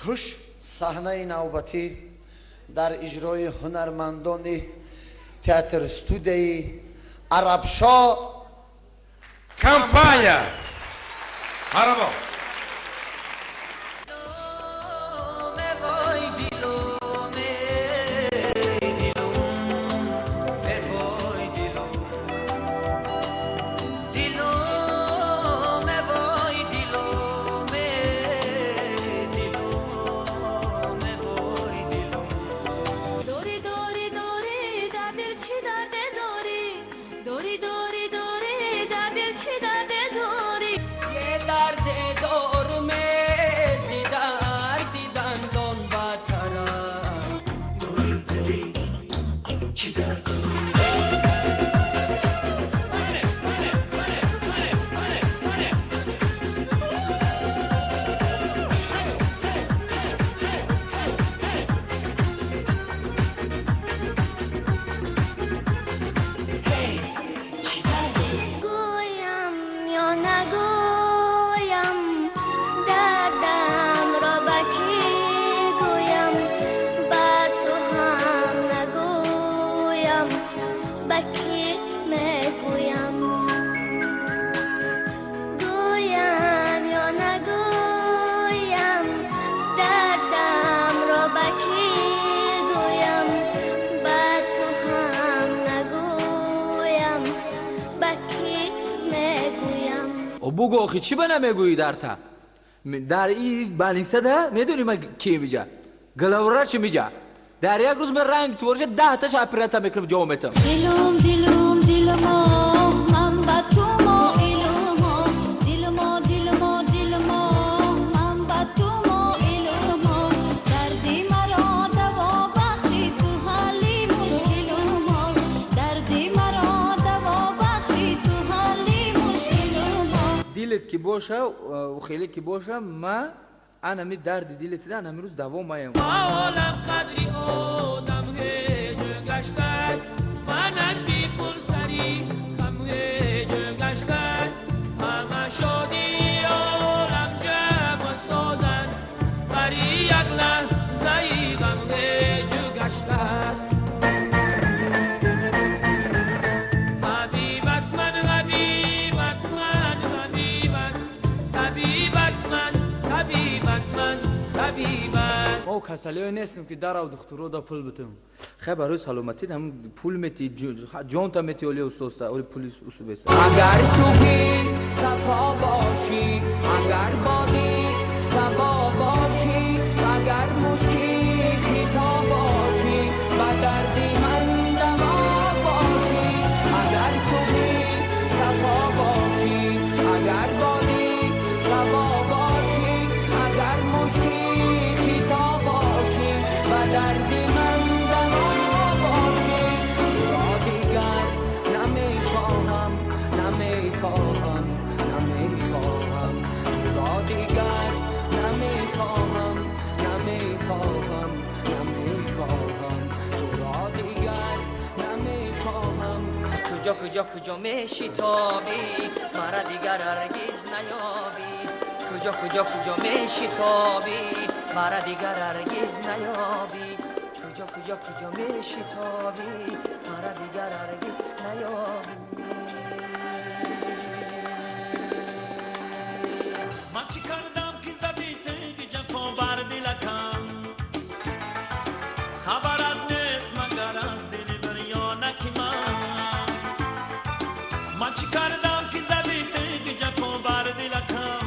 Хуш. Саҳнаи навбатӣ дар иҷрои ҳунармандони театр студияи Арабшо компания. Марҳабо. Дори, дори, дори, дар дил чӣ дарде дорӣ? Дори, дори, дори, дар дил чӣ дарде дорӣ? Е дарде дорум, зи дарди дандон бадтарам. Гӯям ё нагӯям, дардамро ба кӣ гӯям? Ба ту ҳам нагӯям, ба кӣ мегӯям? Гӯям ё нагӯям, дардамро ба кӣ гӯям? Ба ту ҳам нагӯям, ба кӣ мегӯям? О, бугӯ, охи, чӣ ба намегӯӣ дар та? Дар и больницада медонӣ ман ки миҷа? Главврач миҷа. Дар як рӯз ман ранг творша 10 таша оператсия мекунам, ҷавоб метам. Дилум, дилум, дилумо, ман ба ту моилумо. Дилумо, дилумо, дилумо, ман ба ту моилумо. Дарди маро даво бахши ту, ҳалли мушкилумо. Дарди маро даво бахши ту, ҳалли мушкилумо. Дилет ки боша, хеле ки боша, ма анами дарди дилет анами рӯз даво маям. Олам қадри одам ҳеҷ гаштааст, манат бипул сари хам ҳеҷ гаштааст. Ҳама шодии олам ҷамъ созанд, бари як лаҳзаи ғам ҳеҷ гаштааст. Ҳабибат ман, ҳабибат ман, ҳабибат, табибат ман, табибат ман, табибат. Мо касалиҳое нестем, ки дарав духтуро да пул битем. Хай, барои саломатӣ ҳам пул мети, ҷонта мети, оли устоста, оли пули усубеста. Агар субҳи сафо бошӣ, агар боди сабо бошӣ, агар мушки хито бошӣ, ба дарди ман даво бошӣ. Агар субҳи сафо бошӣ, агар боди сабо бошӣ, агар мушки хито бошӣ, ба дарди ман даво бошӣ. Туро дигар намехоҳам, намехоҳам, намехоҳам. Туро дигар намехоҳам, намехоҳам, намехоҳам. Туро дигар намехоҳам. Куҷо, куҷо, куҷо мешитобӣ, мара дигар ҳаргиз наёбӣ? Куҷо, куҷо, куҷо мешитобӣ, мара дигар ҳаргиз наёбӣ? Куҷо, куҷо, куҷо мешитобӣ, мара дигар ҳаргиз наёбӣ? Ман чӣ кардам, ки задӣ теғи ҷафо бар дилакам? Хабарат нест магар аз дили бирёнаки ман. Ман чӣ кардам, ки задӣ теғи ҷафо бар дилакам?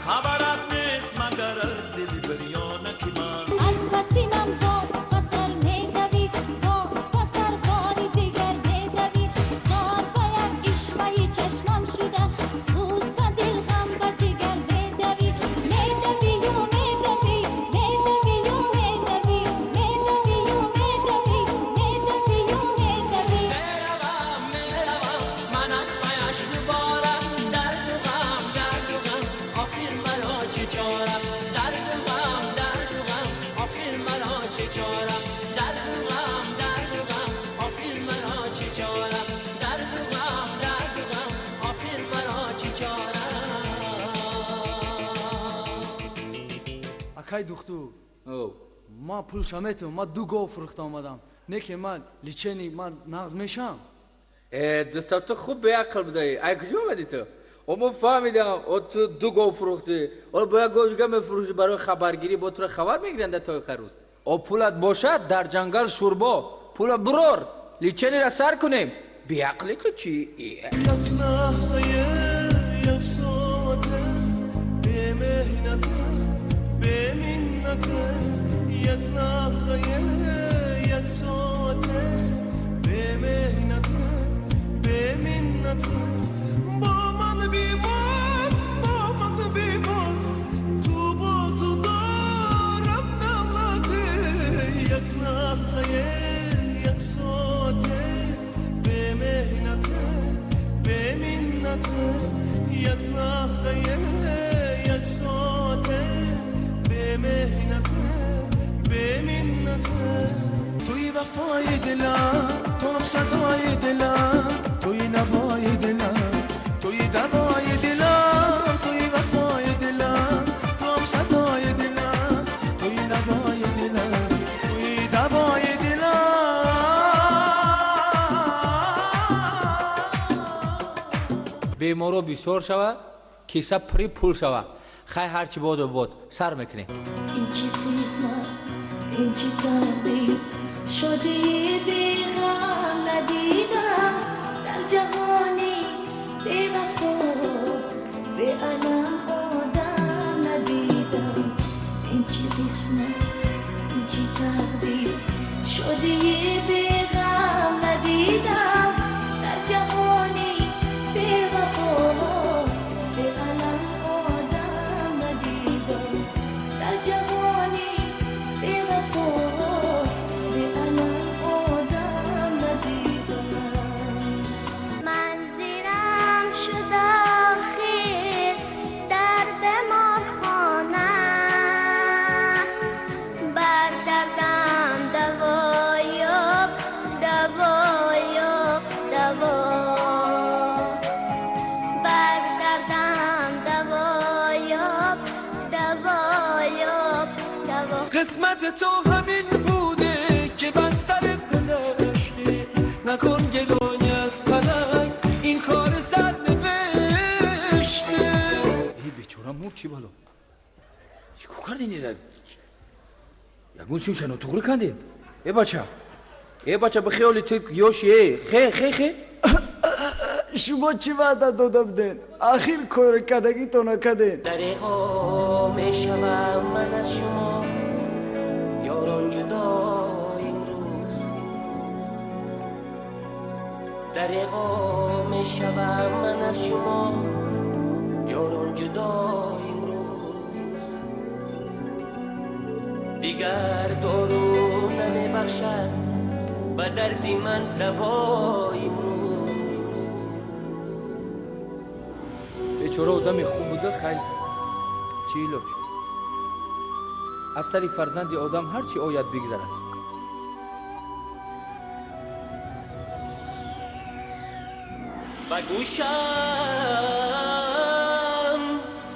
Хабарат нест магар аз дили бирёнаки ман. Аз пасинам боз ба сар медавӣ, боз ба сар бори дигар медавӣ. Зор ба як ишваи чашмам шуда, сӯз ба дил, ғам ба ҷигар медавӣ. Медавию медавӣ, медавию медавӣ, медавию медавӣ, медавию медавӣ. Меравам, меравам ман аз паяш дубора. Дарду ғам, дарду ғам, охир маро чӣ чора? Дарду ғам, дарду ғам, охир маро чӣ чора? Дарду ғам, дарду ғам, охир маро чӣ чора? Дарду ғам, дарду ғам, охир маро чӣ чора? Акай духтур, ман пулша метавам, ман ду гов фурӯхта омадам. Не ки ман лечение ман нағз мешам. Дӯстам, ту хуб беақл будаӣ. Ай куҷо омадӣ ту? О, мо фаҳмидам, о ту ду гов фурӯхтӣ. О бо як гов дига мефурӯшӣ барои хабаргирӣ, бо туро хабар мегиранд дар тои харӯз. О пулат бошад дар ҷангал шӯрбо. Пула бурор, лечение ра сар кунем. Беақлӣ ту чӣ? Як лаҳзае, як соате, бемеҳнате, беминнате. Як лаҳзае, як соате, бемеҳнате, беминнате. Бо ман бимон, бо ман бимон, ту бо ту дорам давлате. Як лаҳзае, як соате, бемеҳнате, беминнате. Як лаҳзае, як соате, бемеҳнате, беминнате. Туи вафои дилам, ту ҳам садои дилам, туи навои дилам, туи давои дилам, туи вафои дилам, ту ҳам садои дилам, туи навои дилам, туи давои дилам. Беморо бисёр шавад, киса пури пул шавад. Хай, ҳарчи боду бод, сар мекунем. Ин чӣ қисмат, ин чӣ тақдир, шодии беғам надидам дар ҷаҳони бевафо, беалам одам надидам. Ин чӣ қисмат, ин чӣ тақдир, шодии беғам надидам дар ҷаҳони бевафо, беалам одам надидам дар ҷаҳони бевафо, беалам одам надидам. Манзирам шуд охир дар беморхона, бар дардам даво ёб, даво ёб, даво, бар дардам даво ёб, даво ёб, даво. قسمت تو همین بوده که بر سرت گذشته، نکن گلایه از فلک این کار سر نوشته. Эй, бечора мурд, чӣ бало? Чӣ кор кардин ира? Ягон симша нотуғрӣ кардин? Э бача, э бача, ба хиёли ту ёши, э хе хе хе. Шумо чӣ ваъда дода буден? Ахир коркардагитона карден. Дареғо мешавам ман аз шумо ёрон ҷудо имрӯз, дареғо мешавам ман аз шумо ёрон ҷудо имрӯз. Дигар дору намебахшад ба дарди ман даво имрӯз. Бечора одами хуб буда, хай, чӣ илоҷ? Аз сари фарзанди одам ҳар чӣ ояд бигзарад. Ба гӯшам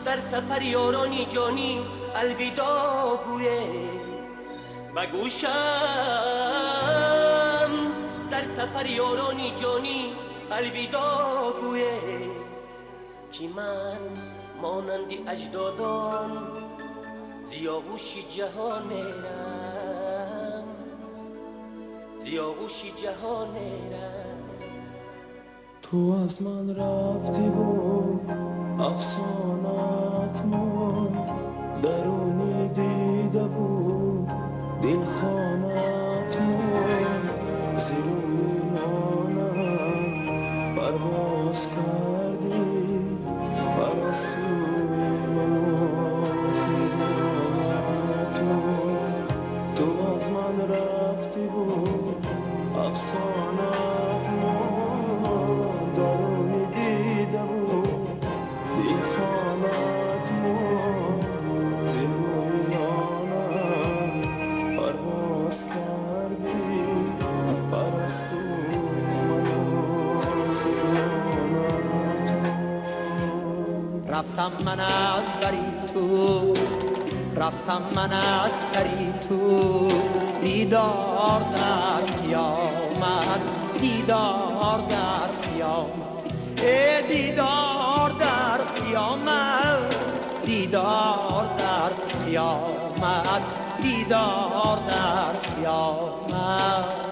дар сафари ёрони ҷонӣ алвидо гӯе, ба гӯшам дар сафари ёрони ҷонӣ алвидо гӯе, ки ман монанди аҷдодон зи оғӯши ҷаҳон мерам, зи оғӯши ҷаҳон мерам. Ту аз ман рафтиву афсонаат монд, даруни дидаву дилхонаат монд. Зи рӯи нонам парвоз кардӣ, парастуи ману хиёнат монд. Ту аз ман рафтиву афсонаат монд, даруни дидаву дилхонаат монд. Зи рӯи нонам парвоз кардӣ, парастуи ману хиёнат монд. Рафтам ман аз бари ту, Рафтам ман аз сари ту, дидор дар қиёмат, дидор дар қиёмат, э дидор дар қиёмат, дидор дар қиёмат, дидор дар қиёмат.